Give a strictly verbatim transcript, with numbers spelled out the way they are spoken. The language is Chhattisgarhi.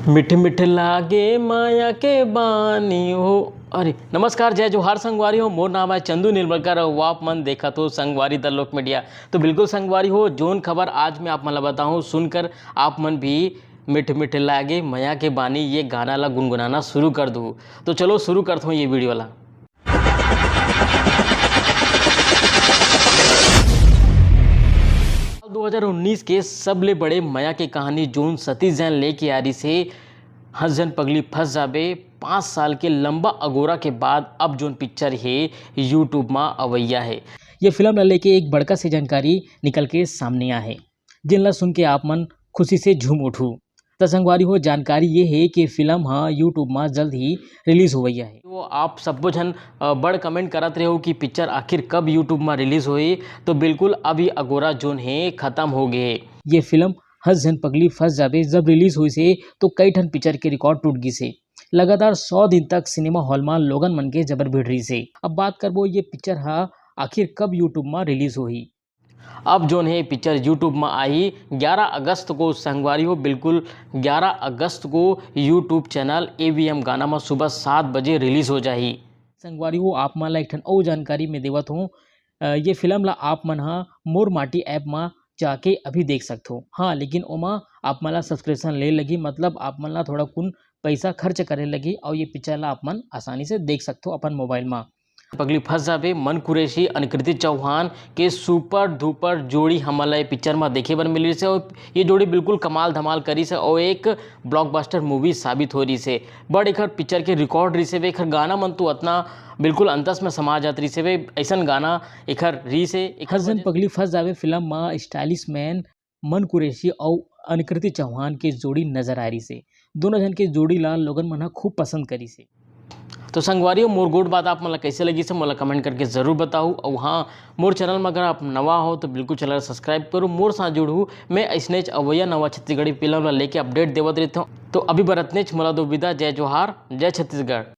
मिठ मिठ लागे माया के बानी हो। अरे नमस्कार, जय जोहार संगवारी हो, मोर नाम है चंदू निर्मलकर और आप मन देखत हो संगवारी द लोक मीडिया। तो बिल्कुल संगवारी हो, जोन खबर आज मैं आप मन ला बताहूँ, सुनकर आप मन भी मिठ मिठ लागे माया के बानी ये गाना ला गुनगुनाना शुरू कर दू। तो चलो शुरू करत हूँ ये वीडियो ला। दो हज़ार उन्नीस के सबले बड़े मया के कहानी जोन सतीश जैन लेके आ रही से, हंस जन पगली फंस जाबे। पाँच साल के लंबा अगोरा के बाद अब जोन पिक्चर हे YouTube मा अवैया हे। ये फिल्म ला लेके एक बड़का से जानकारी निकल के सामने आ हे, जिन ला सुन के आप मन खुशी से झूम उठू। त संगवारी हो, जानकारी ये हे कि फिल्म ह YouTube मा जल्द ही रिलीज होवैया हे। तो आप सब्बो झन, अ, बड़ कमेंट करत रहे हो कि पिक्चर आखिर कब YouTube मा रिलीज होही, तो बिल्कुल अभी अगोरा जोन हे खत्म हो गए हे। ये फिल्म हंस जन पगली फंस जाबे जब रिलीज होइस हे, तो कई ठन पिक्चर के रिकॉर्ड टूट गिस हे। लगातार सौ दिन तक सिनेमा हॉल मा लोगन मन के जबर भीड़ रहिस हे। अब बात करबो ये पिक्चर ह आखिर कब YouTube मा रिलीज होही। अब जोन हे पिक्चर YouTube मा आही ग्यारह अगस्त को संगवारी हो, बिल्कुल ग्यारह अगस्त को YouTube चैनल एवीएम गाना मा सुबह सात बजे रिलीज हो जाही। संगवारी हो, आप मन ला एक ठन अउ जानकारी में देवत हूँ, अ, ये फिल्म ला आप मन ह मोर माटी ऐप मा जाके अभी देख सकथो। हाँ, लेकिन ओमा आप मन ला सब्सक्रिप्शन ले लगही, मतलब आप मन ला थोड़ा कुन पैसा खर्च करे लगही और ये पिक्चर ला आप मन आसानी से देख सकथो अपन मोबाइल मा। पगली फंस जाबे, मन कुरैशी, अनिकृति चौहान के सुपर धुपर जोड़ी हमन ला ये पिक्चर मा देखे बर मिलिस हे और ये जोड़ी बिल्कुल कमाल धमाल करिस हे और एक ब्लॉकबस्टर मूवी साबित हो रहिस हे। बड़ एखर पिक्चर के रिकॉर्ड रहिस हे, एखर गाना मन तो अतना बिल्कुल अंतस में समा जात रहिस हे, ऐसन गाना एखर रहिस हे। हंस जन पगली फंस जाबे फिल्म मा स्टाइलिश मैन मन कुरैशी अउ अनिकृति चौहान के जोड़ी नजर आ रहिस हे। दोनों झन के जोड़ी ला लोगन मन ह खूब पसंद करिस हे। तो संगवारी हो, मोर गोठ बात आप मन ला कैसे लगिस हे, मोला कमेंट करके जरूर बताओ। और हाँ, मोर चैनल में अगर आप नवा हो तो बिल्कुल चैनल सब्सक्राइब करो, मोर साथ जुड़हू। मैं ऐसनेच अवैया नवा छत्तीसगढ़ी फिल्म ला लेके अपडेट देवत रहता हूँ। तो अभी बर अतनेच, मोला दो विदा, जय जोहार, जय छत्तीसगढ़।